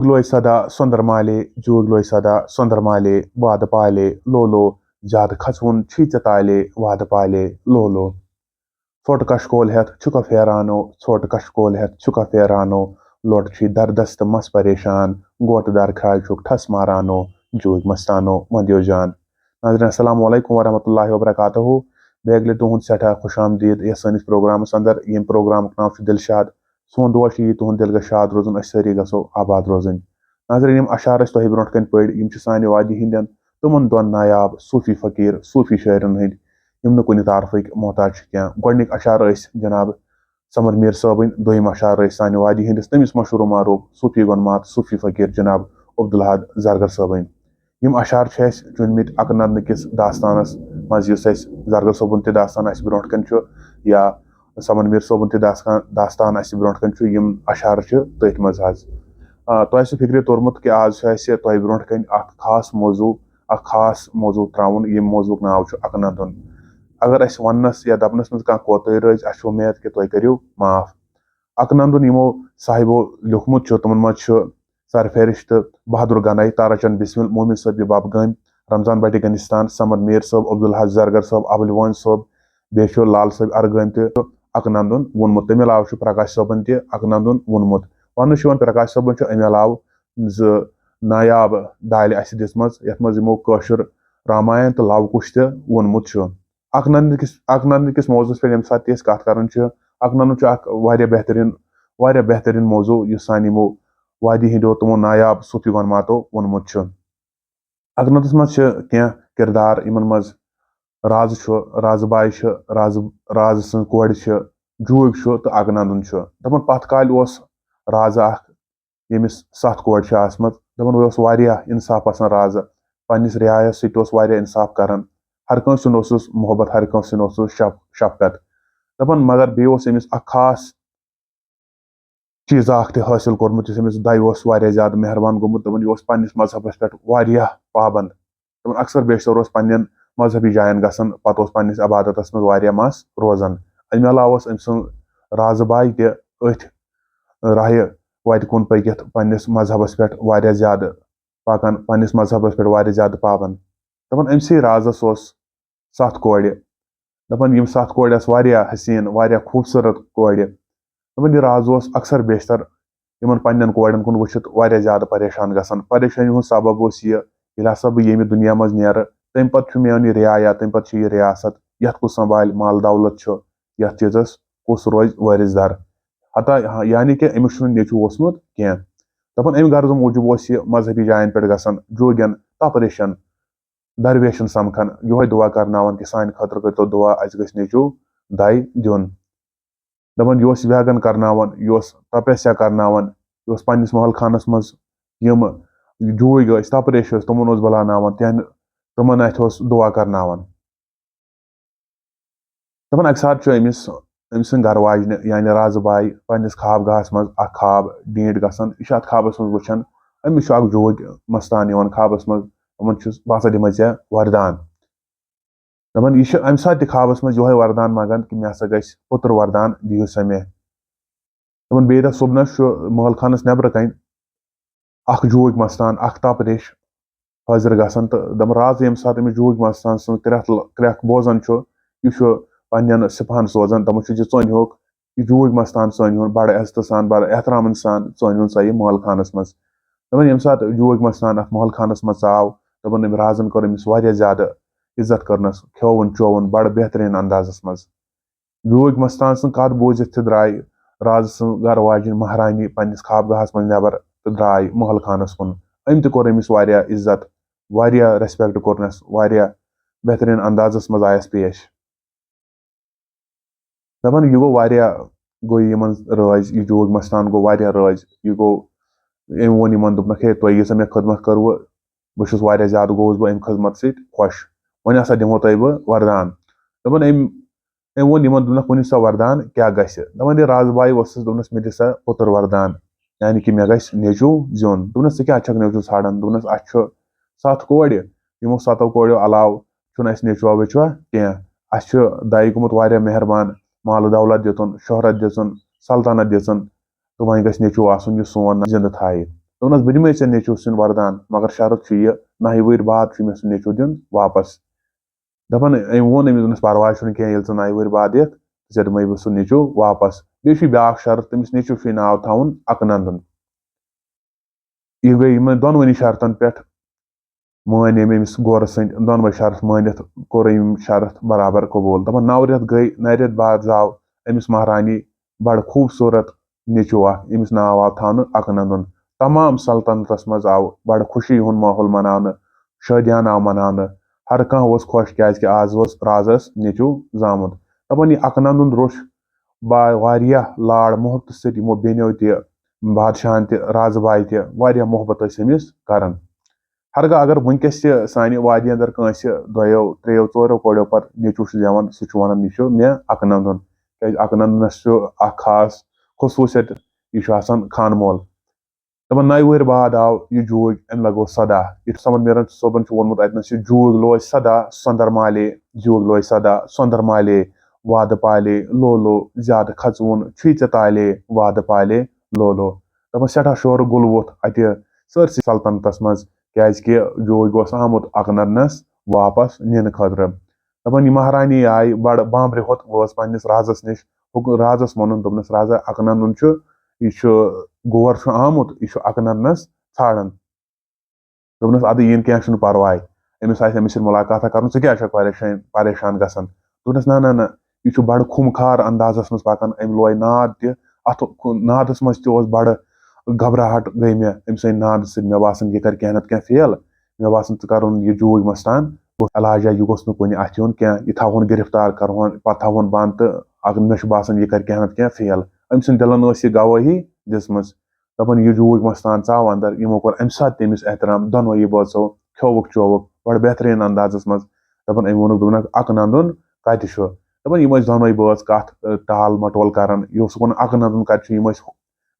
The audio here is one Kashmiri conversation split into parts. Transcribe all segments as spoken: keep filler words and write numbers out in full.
لوے صدا سۄندر مالے، جوگ لوے صدا سۄندر مالے، وادٕ پالے لولو، زیادٕ کھژوُن چھی ژےٚ تالے، وادٕ پالے لولو۔ ژھوٚٹ کشکول ہٮ۪تھ چھُکھا پھیرانو، ژھوٚٹ کشکول ہٮ۪تھ چھُکھا پھیرانو، لوٚٹ چھی دردس تہٕ مس پریشان، گوٹہٕ دار کھراے چھُکھ ٹھس مارانو، جوگ مستانو وندیو جان۔ ناظرین، السلام علیکم ورحمۃ اللہ وبرکاتہ۔ بیٚیہِ اَکہِ لَٹہِ تُہُنٛد سٮ۪ٹھاہ خۄش آمدید یَتھ سٲنِس پروگرامَس اندر۔ ییٚمہِ پروگرامُک ناو چھُ دِلشاد۔ سون دُعا چھُ یی تُہُنٛد دِل گژھِ شاد روزُن، أسۍ سٲری گژھو آباد روزٕنۍ۔ ناظرین، یِم اشعار أسۍ تۄہہِ برونٛٹھ کَنہِ پٔرۍ، یِم چھِ سانہِ وادی ہِنٛدٮ۪ن تِمَن دۄن نایاب صوٗفی فقیٖر، صوٗفی شٲعرَن ہٕنٛدۍ، یِم نہٕ کُنہِ تعارفٕکۍ محتاج چھِ کینٛہہ۔ گۄڈٕنِکۍ اشعار ٲسۍ جناب سمر میٖر صٲبٕنۍ، دوٚیِم اشعار ٲسۍ سانہِ وادی ہِنٛدِس تٔمِس مشہوٗر و معروٗف صوٗفی گۄنمات، صوٗفی فقیٖر جناب عبدالحد زرگر صٲبٕنۍ۔ یِم اشعار چھِ اَسہِ چُنمٕتۍ اَکہٕ نندٕ کِس داستانَس منٛز، یُس اَسہِ زرگر صٲبُن تہِ داستان اَسہِ برونٛٹھ کَنہِ چھُ، یا سمن میٖر صٲبُن تہِ داستان، داستان اَسہِ برونٛٹھ کَنہِ چھُ، یِم اشعار چھِ تٔتھۍ منٛز حظ۔ آ، تۄہہِ آسِوٕ فِکرِ توٚرمُت کہِ آز چھُ اَسہِ تۄہہِ برونٛٹھ کَنہِ اَکھ خاص موضوع، اَکھ خاص موضوع ترٛاوُن، ییٚمہِ موضوعُک ناو چھُ اَکہٕ نندُن۔ اگر اَسہِ وَننَس یا دَپنَس منٛز کانٛہہ کوتاہی روزِ، اَسہِ چھُ اُمید کہِ تُہۍ کٔرِو معاف۔ اَکہٕ نندُن یِمو صاحبو لیوٗکھمُت چھُ، تِمَن منٛز چھُ سرفہرشت بہادر گنائی، تارا چند بسمل، مومن صٲب بب گٲمۍ، رمضان بٹہِ گنستان، سمد میر صٲب، عبدالحق زرگر صٲب، ابل وٲنۍ صٲب، بیٚیہِ چھُ لال صٲب ارگٲمۍ تہِ اَکہٕ نندُن ووٚنمُت۔ تَمہِ علاوٕ چھُ پرکاش صٲبن تہِ اَکہٕ نندُن ووٚنمُت۔ وننہٕ چھُ یِوان پرکاش صٲبن چھُ اَمہِ علاوٕ زٕ نایاب دالہِ اَسہِ دِژمَژ، یَتھ منٛز یِمو کٲشُر راماین تہٕ لو کُش تہِ ووٚنمُت چھُ۔ اَکہٕ نندٕ کِس، اَکہٕ نندٕ کِس موضوعس پٮ۪ٹھ ییٚمہِ ساتہٕ تہِ أسۍ کَتھ کران چھِ، اَکہٕ نندُن چھُ اَکھ واریاہ بہتریٖن، واریاہ بہتریٖن موضوع، یُس سانہِ یِمو وادی ہِنٛدیو تِمو نایاب صوٗفی گۄنماتو ووٚنمُت چھُ۔ اَکہٕ نندَس منٛز چھِ کینٛہہ کِردار، یِمَن منٛز رازٕ چھُ، رازٕ باے چھِ، رازٕ، رازٕ سٕنٛز کورِ چھِ، جوٗرۍ چھُ تہٕ اَکہٕ نندُن چھُ۔ دَپان پَتھ کالہِ اوس رازٕ اَکھ، ییٚمِس سَتھ کورِ چھِ آسمَژ۔ دَپان یہِ اوس واریاہ اِنصاف پَسنٛد رازٕ، پنٛنِس رعایَس سۭتۍ اوس واریاہ اِنصاف کَران، ہر کٲنٛسہِ ہُنٛد اوسُس محبت، ہر کٲنٛسہِ ہُنٛد اوسُس شف-، شفقت۔ دَپان مگر بیٚیہِ اوس أمِس اَکھ خاص چیٖز اَکھ تہِ حٲصِل کوٚرمُت، یُس أمِس دَیہِ اوس واریاہ زیادٕ مہربان گوٚمُت۔ دَپان یہِ اوس پنٛنِس مذہبَس پٮ۪ٹھ واریاہ پابنٛد۔ دَپان اکثر بیشتر اوس پنٛنٮ۪ن مذہبی جایَن گژھان، پَتہٕ اوس پنٛنِس عبادتَس منٛز واریاہ مَس روزان۔ اَمہِ علاوٕ اوس أمۍ سٕنٛز رازٕ باے تہِ أتھۍ راہہِ وَتہِ کُن پٔکِتھ پنٛنِس مذہبَس پٮ۪ٹھ واریاہ زیادٕ پَکان، پنٛنِس مذہبَس پٮ۪ٹھ واریاہ زیادٕ پابنٛد۔ دَپان أمۍ سٕے رازَس اوس سَتھ کورِ۔ دَپان یِم سَتھ کورِ آسہٕ واریاہ حسیٖن، واریاہ خوٗبصوٗرت کورِ۔ دَپان یہِ راز اوس اکثر بیشتر یِمَن پنٛنٮ۪ن کورٮ۪ن کُن وٕچھِتھ واریاہ زیادٕ پریشان گژھان۔ پریشٲنی ہُنٛد سبب اوس یہِ، ییٚلہِ ہسا بہٕ ییٚمہِ دُنیا منٛز نیرٕ، تَمہِ پَتہٕ چھُ میون یہِ رعایا، تَمہِ پَتہٕ چھُ یہِ ریاست، یَتھ کُس سنبھالہِ، مال دولت چھُ، یَتھ چیٖزَس کُس روزِ وٲرِث دار۔ حتیٰ، یعنی کہِ أمِس چھُنہٕ نیٚچوٗ اوسمُت کینٛہہ۔ دَپان اَمہِ غرضہٕ موٗجوٗب اوس یہِ مذہبی جایَن پٮ۪ٹھ گژھان، جوگٮ۪ن، تپریشن، درویشن سمکھان، یِہوٚے دُعا کرناوان کہِ سانہِ خٲطرٕ کٔرۍتو دُعا، اَسہِ گژھِ نیٚچوٗ دَے دیُن۔ دَپان یہِ اوس ویگن کرناوان، یہِ اوس تپسیا کرناوان، یہِ اوس پنٛنِس محل خانس منٛز یِم جوٗرۍ ٲسۍ، تپریش ٲسۍ، تِمن اوس بُلاوناوان، تِہنٛد، تِمن اَتھِ اوس دُعا کرناوان۔ دَپان اَکہِ ساتہٕ چھُ أمِس، أمۍ سٕنٛدِ گرٕ واجنہِ یعنی رازٕ باے پنٛنِس خواب گاہس منٛز اکھ خواب ڈینٛٹ گژھان۔ یہِ چھُ اَتھ خوابس منٛز وٕچھان، أمِس چھُ اکھ جوٗرۍ مستان یِوان خوابس منٛز، دَپان چھُس، "بہٕ ہسا دِمے ژےٚ وردان۔" دَپان یہِ چھُ اَمہِ ساتہٕ تہِ خوابس منٛز یِہوٚے وردان منٛگان کہِ مےٚ ہسا گژھِ پُتُر وردان، دِیِو سا مےٚ۔ دَپان بیٚیہِ دۄہ صُبنَس چھُ محل خانَس نٮ۪برٕ کَنۍ اَکھ جوٗرۍ مَستان، اَکھ تَپریش حٲضِر گژھان تہٕ دَپان راز ییٚمہِ ساتہٕ أمِس جوٗرۍ مَستان سٕنٛز کرٛٮ۪کھ، کرٛٮ۪کھ بوزان چھُ، یہِ چھُ پنٛنٮ۪ن سِپاہَن سوزان، دَپان چھُ زِ ژٕ أنۍ ہوکھ یہِ جوٗرۍ مَستان سُہ أنۍ ہُن بَڑٕ عزتہٕ سان، بَڑٕ احترامَن سان، ژٕ أنۍ ہُن سا یہِ محل خانَس منٛز۔ دَپان ییٚمہِ ساتہٕ جوٗرۍ مَستان اَتھ محل خانَس منٛز ژاو، دَپان أمۍ رازَن کٔر أمِس واریاہ زیادٕ عزت کٔرنَس، کھیووُن چووُن بَڑٕ بہتریٖن اندازَس منٛز۔ جوٗرۍ مَستان سٕنٛز کَتھ بوٗزِتھ تہِ درٛاے رازٕ سٕنٛز گَرٕ واجِنۍ مہرانی پنٛنِس خواب گاہَس منٛز نٮ۪بَر تہٕ درٛاے محل خانَس کُن۔ أمۍ تہِ کوٚر أمِس واریاہ عزت، واریاہ respect کوٚرنَس، واریاہ بہتریٖن اندازَس منٛز آیَس پیش۔ دَپان یہِ گوٚو واریاہ، گوٚو یِمَن رٲزۍ، یہِ جوٗرۍ مَستان گوٚو واریاہ رٲزۍ۔ یہِ گوٚو، أمۍ ووٚن یِمَن، دوٚپنَکھ، "ہے، تۄہہِ ییٖژاہ مےٚ خدمت کٔروٕ، بہٕ چھُس واریاہ زیادٕ گوٚوُس بہٕ اَمہِ خدمت سۭتۍ خۄش۔ وۄنۍ ہسا دِمو تۄہہِ بہٕ وردان۔" دَپان أمۍ، أمۍ ووٚن یِمَن، دوٚپنَکھ، "ؤنِو سا وردان کیٛاہ گژھِ؟" دَپان یہِ رازٕ باے اوسُس، دوٚپنَس، "مےٚ دِ سا پُتُر وردان، یعنی کہِ مےٚ گژھِ نیٚچوٗ زیُن۔" دوٚپنَس، "ژٕ کیٛازِ چھَکھ نیٚچوٗ ژھانٛڈان؟" دوٚپنَس، "اَسہِ چھُ سَتھ کورِ، یِمو سَتو کوریو علاوٕ چھُنہٕ اَسہِ نیٚچوا ویٚچوا کینٛہہ۔ اَسہِ چھُ دَے گوٚمُت واریاہ مہربان، مالہٕ دولت دِتُن، شہرت دِژٕن، سلطنت دِژٕن، تہٕ وۄنۍ گژھِ نیٚچوٗ آسُن یُس سون ناو زِندٕ تھایہِ۔" دوٚپنَس، "بہٕ دِمَے ژےٚ نیٚچوٗ سٕنٛدۍ وردان، مگر شرط چھُ یہِ، نَیہِ وٕہٕرۍ بعد چھُ مےٚ سُہ نیٚچوٗ دیُن واپس۔" دَپان، أمۍ ووٚن أمِس، دوٚپنَس، "پرواے چھُنہٕ کینٛہہ، ییٚلہِ ژٕ نَیہِ وٕہٕرۍ بعد یِکھ، ژےٚ دِمَے بہٕ سُہ نیٚچوٗ واپس۔ بیٚیہِ چھُ بیٛاکھ شرط، تٔمِس نیٚچوٗ چھُے ناو تھاوُن اَکنندُن۔" یہِ گٔے یِمَن دۄنوٕنی شرطن پٮ۪ٹھ، مٲنۍ أمۍ أمِس گورٕ سٕنٛدۍ دۄنوَے شرط مٲنِتھ کوٚر أمۍ شرط برابر قبوٗل۔ دَپان، نَو رٮ۪تھ گٔے، نَیہِ رٮ۪تھ بعد زاو أمِس مہرانی بڑٕ خوٗبصوٗرت نیٚچوٗ اکھ، أمِس ناو آو تھاونہٕ اَکنندُن۔ تمام سلطنتس منٛز آو بڑٕ خوشی ہُنٛد ماحول مناونہٕ، شٲدیانہٕ آو مناونہٕ۔ ہر کانٛہہ اوس خۄش، کیازِ کہِ آز اوس رازس نیٚچوٗ زامُت۔ دَپان، یہِ اَکنندُن روٚچھ با-، واریاہ لاڈ محبتہٕ سۭتۍ یِمو بیٚنیو تہِ، بادشاہن تہِ، رازٕ باے تہِ واریاہ محبت ٲسۍ أمِس کران۔ ہرگاہ اگر وٕنکیٚس تہِ سانہِ وادی اندر کٲنٛسہِ دۄیو، ترٛیٚیو، ژوریو کورٮ۪و پتہٕ نیٚچوٗ چھُ زٮ۪وان، سُہ چھُ وَنان، یہِ چھُ مےٚ اَکنندُن۔ کیازِ اَکنندُنس چھُ اکھ خاص خصوٗصیت، یہِ چھُ آسان خانہٕ مول۔ دَپان، نَیہِ وٕہٕرۍ بعد آو یہِ جوٗرۍ، أمۍ لگوو صدا۔ یُتھ سمن میرن صٲبن چھُ ووٚنمُت اَتہِ نَس، یہِ جوٗرۍ لوج صدا، سۄندر مالے، جوٗرۍ لوج صدا، سۄندر مالے، وادٕ پالے، لولو، زیادٕ کھژوُن چھُے ژےٚ تالے، وادٕ پالے، لولو۔ دَپان، سٮ۪ٹھاہ شورٕ گُل ووٚتھ اَتہِ سٲرسٕے سلطنتس منٛز، کیازِ کہِ جوٗرۍ گوٚو آمُت اَکنندنس واپس نِنہٕ خٲطرٕ۔ دَپان، یہِ مہرانی آیہِ بڑٕ بامبرِ ہوٚت، وٲژ پننِس رازس نِش۔ حُک-، رازس ووٚنُن، دوٚپنس، "رازا، اَکنندُن چھُ، یہِ چھُ، گور چھُ آمُت، یہِ چھُ اَکنندنس ژھانڈان۔" دوٚپنس، "اَدٕ یِن، کینٛہہ چھُنہٕ پرواے، أمِس آسہِ أمِس سۭتۍ مُلاقاتہ کرُن، ژٕ کیٛازِ چھکھ پریشان، پریشان گژھان؟" دوٚپنس، "نہ، نہ، نہ، یہِ چھُ بڑٕ خوٗنخار اندازس منٛز پکان، أمۍ لوے ناد تہِ، اتھ نادس منٛز تہِ اوس بڑٕ گھبراہٹ گٔے مےٚ أمۍ سٕنٛدِ نادٕ سۭتۍ، مےٚ باسان، یہِ کرِ کینٛہہ نتہٕ کینٛہہ فیل، مےٚ باسان، ژٕ کرُن یہِ جوٗرۍ مستان علاجہ، یہِ گوٚژھ نہٕ کُنہِ اتھِ یُن کینٛہہ، یہِ تھاوہون گرفتار، کرہون، پتہٕ تھاوہون بند تہٕ اگر مےٚ چھُ باسان، یہِ کرِ کینٛہہ نتہٕ کینٛہہ فیل۔" أمۍ سٕنٛدۍ دِلن ٲس یہِ گوٲہی دِژمٕژ۔ دَپان، یہِ جوٗرۍ مستان ژاو اندر، یِمو کوٚر اَمہِ ساتہٕ تٔمِس احترام، دۄنوَے بٲژو کھیووُکھ چووُکھ بڑٕ بہتریٖن اندازس منٛز۔ دَپان، أمۍ ووٚنُکھ، دوٚپنکھ، "اَکنندُن کتہِ چھُ؟" دَپان، یِم ٲسۍ دۄنوَے بٲژ کتھ، ٲ، ٹال مٹول کران۔ یہِ اوسُکھ وَنان، "اَکنندُن کتہِ چھُ؟" یِم ٲسۍ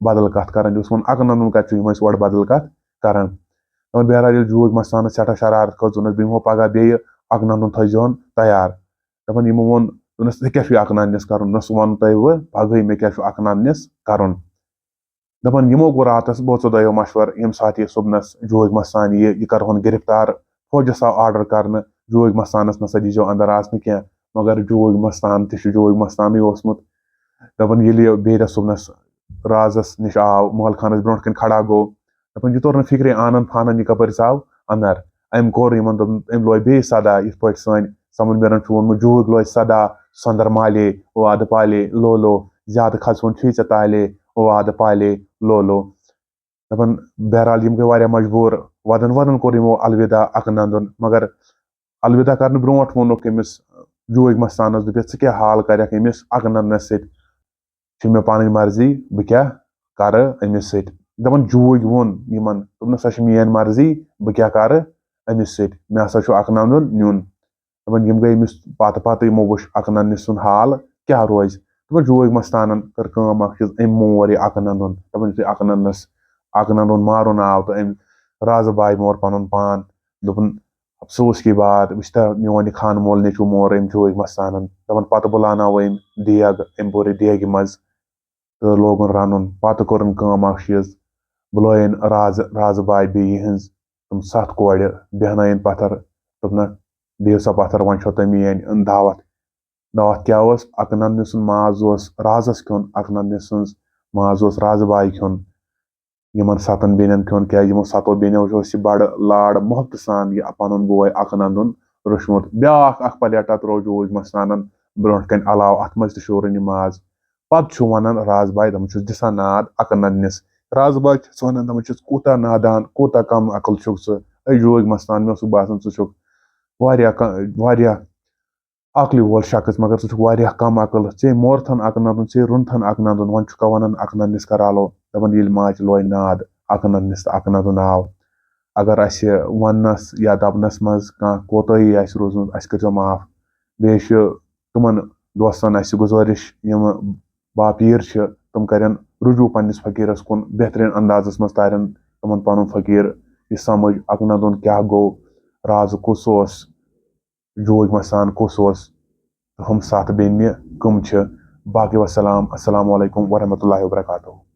بدل کتھ کران۔ یہِ اوس وَنان، "اَکنندُن کتہِ چھُ؟" یِم ٲسۍ اورٕ بدل کتھ کران۔ دَپان، بہرحال، ییٚلہِ جوٗرۍ مستانس سٮ۪ٹھاہ شرارت کھٔژ، دوٚپنس، "بہٕ یِمو پگاہ بیٚیہِ، اَکنندُن تھٲیزِہون تیار۔" دَپان، یِمو ووٚن، دوٚپنس، "ژےٚ کیٛاہ چھُے اَکنندنِس کرُن؟" دوٚپنس، "سُہ وَنہٕ تۄہہِ بہٕ پگہٕے، مےٚ کیٛاہ چھُ اَکنندنِس کرُن۔" دَپان، یِمو کوٚر راتَس بٲژو دۄیو مَشوَرٕ، ییٚمہِ ساتہٕ یہِ صُبنَس جوٗرۍ مَستان یہِ، یہِ کَرہون گِرِفتار۔ فوجَس آو آرڈر کَرنہٕ، جوٗرۍ مَستانَس نَسا دیٖزیو اَندَر اَژنہٕ کینٛہہ۔ مگر جوٗرۍ مَستان تہِ چھُ جوٗرۍ مَستانٕے اوسمُت۔ دَپان، ییٚلہِ یہِ بیٚیہِ دۄہ صُبنَس رازَس نِش آو، محل خانَس برونٛٹھ کَنہِ کھڑا گوٚو، دَپان، یہِ توٚر نہٕ فِکرِ، آنَن فانَن یہِ کَپٲرۍ ژاو اَندَر۔ أمۍ کوٚر یِمَن، دوٚپُن، أمۍ لوے بیٚیہِ صدا، یِتھ پٲٹھۍ سٲنۍ سَمن میرن چھُ ووٚنمُت، جوٗرۍ لوے صدا، سۄندر مالے، وادٕ پالے، لولو، زیادٕ کھژوُن چھُے ژےٚ تالے، وادٕ پالے، لولو۔ دَپان، بہرحال، یِم گٔے واریاہ مجبوٗر، وَدان وَدان کوٚر یِمو الوداع اَکنندُن، مگر الوداع کرنہٕ برونٛٹھ ووٚنُکھ أمِس جوٗرۍ مستانس، دوٚپُکھ، "ژٕ کیٛاہ حال کَرٮ۪کھ أمِس اَکنندنس سۭتۍ؟" چھِ مےٚ پنٕنۍ مرضی، بہٕ کیٛاہ کرٕ أمِس سۭتۍ۔ دَپان، جوٗرۍ ووٚن یِمن، دوٚپنَس، "سۄ چھِ میٛٲنۍ مرضی، بہٕ کیٛاہ کرٕ أمِس سۭتۍ؟ مےٚ ہسا چھُ اَکنندُن نیُن۔" دَپان، یِم گٔے أمِس پتہٕ پتہٕ، یِمو وٕچھ اَکنندنہِ سُنٛد حال کیٛاہ روزِ۔ دَپان، جوٗرۍ مستانن کٔر کٲم اَکھ چیٖز، أمۍ مور یہِ اَکنندُن۔ دَپان، یُتھُے اَکنندنس، اَکنندُن مارُن آو تہٕ أمۍ رازٕ باے مور پنُن پان۔ دوٚپُن، افسوس کی بات، وٕچھتا میون یہِ خانہٕ مول نیٚچوٗ مور أمۍ جوٗرۍ مستانن۔ دَپان، پتہٕ بُلاوناو أمۍ دیگ، أمۍ بوٚر یہِ دیگہِ منٛز تہٕ لوگُن رَنُن۔ پتہٕ کوٚرُن کٲم اکھ چیٖز، بُلٲیِن رازٕ، رازٕ باے بیٚیہِ یِہٕنٛز تِم ستھ کورِ، بیٚہنٲیِن پتھر، دوٚپنکھ، "بِہِو سا پتھر، وۄنۍ چھو تۄہہِ میٲنۍ دعوت۔" دعوت کیٛاہ اوس؟ اَکنندنہِ سُنٛد ماز اوس رازس کھیوٚن، اَکنندنہِ سٕنٛز ماز اوس رازٕ باے کھیوٚن۔ یِمن ستن بیٚنٮ۪ن کھیوٚن، کیازِ یِمو ستو بیٚنیو اوس یہِ بڑٕ لاڈ محبتہٕ سان یہِ پنُن بوے اَکنندُن روٚچھمُت۔ بیٛاکھ اکھ پلیٹا ترٛوو جوٗرۍ مستانن برونٛٹھ کنہِ علاوٕ، اتھ منٛز تہِ شوٗرُن یہِ ماز۔ پتہٕ چھُ ونان راز باے، دپان چھُس، "دِسا ناد اَکنندنِس۔" راز باے چھُس ونان، دپان چھُس، "کوٗتاہ نادان، کوٗتاہ کم عقل چھُکھ ژٕ، اے جوٗرۍ مستان، مےٚ اوسُکھ باسان ژٕ چھُکھ واریاہ ک-، واریاہ عقلہِ وول شخص، مگر ژٕ چھُکھ واریاہ کم عقل۔ ژےٚ مورتھن اَکنندُن، ژےٚ روٚنتھن اَکنندُن، وۄنۍ چھُکھا ونان اَکنندنِس کر آلو؟" دپان، ییٚلہِ ماجہِ لوے ناد اَکنندنِس تہٕ اَکنندُن آو۔ اگر اسہِ وننس یا دپنس منٛز کانٛہہ کوتٲہی آسہِ روٗزمٕژ، اسہِ کٔرۍزیو معاف۔ بیٚیہِ چھِ تِمن دوستن اسہِ گُزٲرِش، یِم باپیٖر چھِ، تِم کرن رجوع پننِس فقیٖرس کُن، بہتریٖن اندازس منٛز تارن تِمن پنُن فقیٖر یہِ سمجھ، اَکنندُن کیٛاہ گوٚو، رازٕ کُس اوس، جوٗرۍ مستان کُس اوس، ہُم ستھ بیٚنہِ کٕم چھِ۔ باقٕے وسلام، السلام علیکم ورحمۃ اللہ وبرکاتہ۔